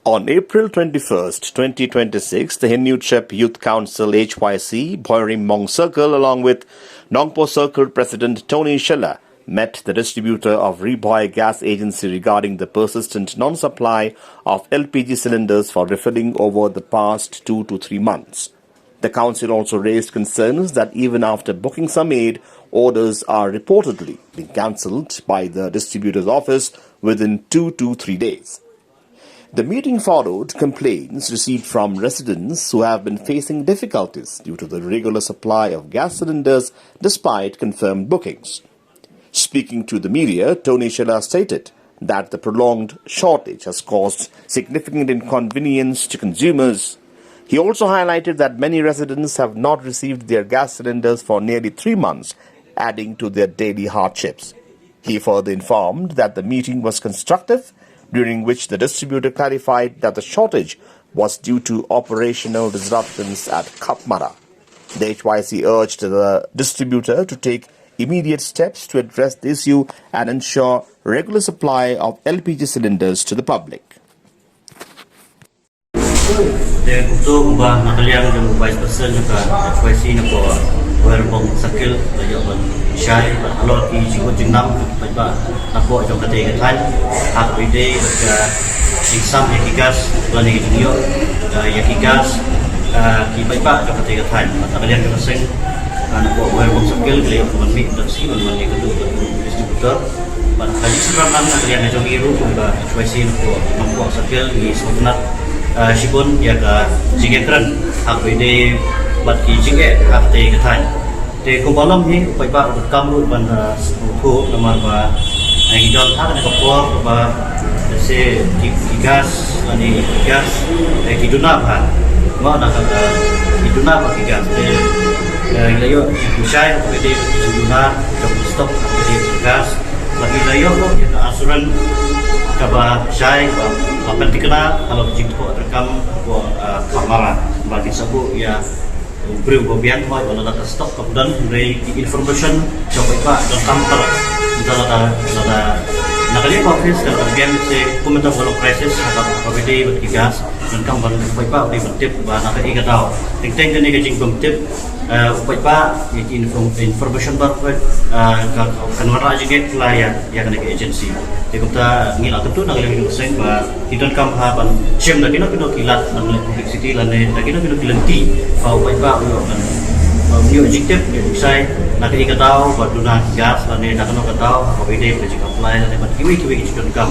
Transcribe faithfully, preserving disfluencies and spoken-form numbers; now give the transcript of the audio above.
On April twenty-first, twenty twenty-six, the Hynniewtrep Youth Council H Y C, Bhoirymbong Circle, along with Nongpoh Circle President Tony Shylla, met the distributor of Ri Bhoi Gas Agency regarding the persistent non-supply of L P G cylinders for refilling over the past two to three months. The council also raised concerns that even after booking some aid, orders are reportedly being cancelled by the distributor's office within two to three days. The meeting followed complaints received from residents who have been facing difficulties due to the regular supply of gas cylinders despite confirmed bookings. Speaking to the media, Tony Shylla stated that the prolonged shortage has caused significant inconvenience to consumers. He also highlighted that many residents have not received their gas cylinders for nearly three months, adding to their daily hardships. He further informed that the meeting was constructive, during which the distributor clarified that the shortage was due to operational disruptions at Khapmara. The H Y C urged the distributor to take immediate steps to address the issue and ensure regular supply of L P G cylinders to the public. Te kumto kumba na ka liang jong u Vice President jong ka H Y C na ka Bhoirymbong Circle, la ïoh ban shai bad halor ki jingkut jingnam ki paidbah na ka jong ka tei ka thaiñ, ha kaba ïadei bad ka jingsam ïa ki gas lane ki jingïoh, eh, ïa ki gas, eh, ki paidbah jong ka tei ka thaiñ. Bad na ka liang jong ka seng, eh, na ka Bhoirymbong Circle, ki la ïoh ban mih da ka sngi ban wan ïakynduh bad u distributor. Bad ka jingsynran lang na ka liang jong ngi ruh kum ka H Y C na ka Nongpoh Circle, ngi sngewtynnat, eh, shibun ïa ka jingïakren ha kaba ïadei bad ki jingeh ha ka tei ka thaiñ. Te kumba long hi, u paidbah u donkam ruh ban, eh, sngewthuh namar ba, eh, ngi don ha kane ka por ba, eh, se ki, ki gas lane ki gas, eh, ki duna bha. Mo na ka, eh, ki duna bha ki gas. Te, eh, ngi la ïoh ki shai ha kaba ïadei bad ki duna, jong ki stock ha kaba ïadei bad ki gas. Bad ngi la ïoh ruh ïa ka assurance kaba shai ba, ba pynthikna halor ka jingthoh treikam hapoh, ah, Khapmara ba kin sa buh ïa u briew uba biang, hooid, ba lada ka stock ka pdeng, hynrei ki information jong u paidbah donkam pat. Te lada, lada na ka liang ka office kan pynbiang se kum mynta ba long crisis ha ka, ha kaba ïadei bad ki gas, donkam ban u paidbah u dei ban tip ba na kaei ka daw. Teng teng kane ka jingbym tip, eh, u paidbah, ïa ki inform-, information baroh, eh, ka, ka, kan wanrah jingeh la ïa, ïa kane ka agency. Te kumta ngi la kyntu na ka liang jong ka seng ba ki donkam ha ban shim da kino kino ki lad ban leh publicity lane da kino kino ki lynti ba u paidbah u ïoh ban, ba u ïoh jingtip, ïoh jingshai na kaei ka daw ba duna ki gas lane da kano ka daw ha kaba ïadei bad ka jing apply lane bad kiwei kiwei ki jingdonkam.